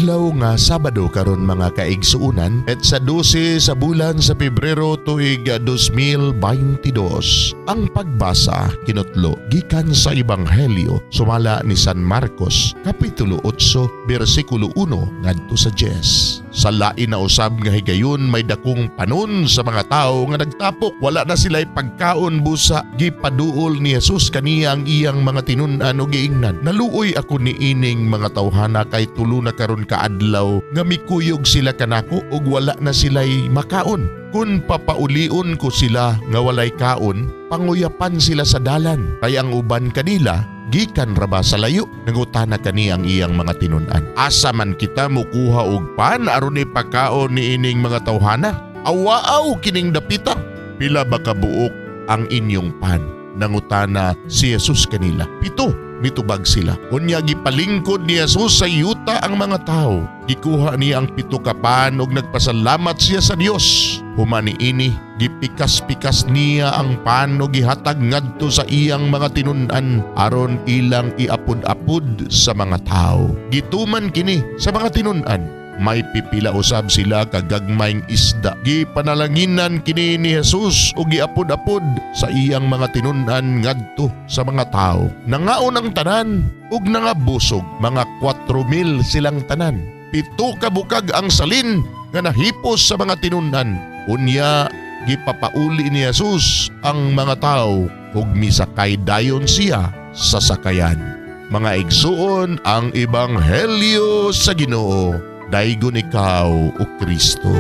Adlaw nga Sabado karon, mga kaigsuunan, at sa 12 sa bulan sa Pebrero, tuig 2022. Ang pagbasa kinutlo gikan sa Ebanghelyo sumala ni San Marcos, kapitulo 8, bersikulo 1 ngadto sa 10. Sa lain na usab nga higayon, may dakong panon sa mga tawo nga nagtapok. Wala na sila'y pagkaon busa gipaduol ni Jesus kaniya ang iyang mga tinun-an ug giingnan, "Naluoy ako niining mga tawhana kay 3 na karon kaadlaw nga mikuyog sila kanako ug wala na sila'y makaon. Kung papaulion ko sila nga walay kaon, panguyapan sila sa dalan, kay ang uban kanila gikan ra ba sa layo." Nangutana kani ang iyang mga tinun-an, "Asa man kita mukuha og pan aron ipakaon niining mga tawhana? Awaaw kining dapita." "Pila ba kabuok ang inyong pan?" nangutana si Jesus kanila. "Pito," mitubag sila. Unya gipalingkod ni Jesus sa yuta ang mga tao. Gikuha niya ang 7 ka pan ug nagpasalamat siya sa Dios. Human niini, gipikas-pikas niya ang pan ug gihatag ngadto sa iyang mga tinun-an aron ilang iapod-apod sa mga tao. Gituman kini sa mga tinun-an. May pipila usab sila kagagmayng isda. Gipanalanginan kini ni Jesus ug giapod-apod sa iyang mga tinun-an ngadto sa mga tao. Nangaon ang tanan ug nangabusog, mga 4,000 silang tanan. 7 ka bukag ang salin nga nahipos sa mga tinun-an. Unya gipapauli ni Jesus ang mga tao ug misakay dayon siya sa sakayan. Mga igsuon, ang ebanghelyo sa Ginoo. Daygon ikaw, o Kristo.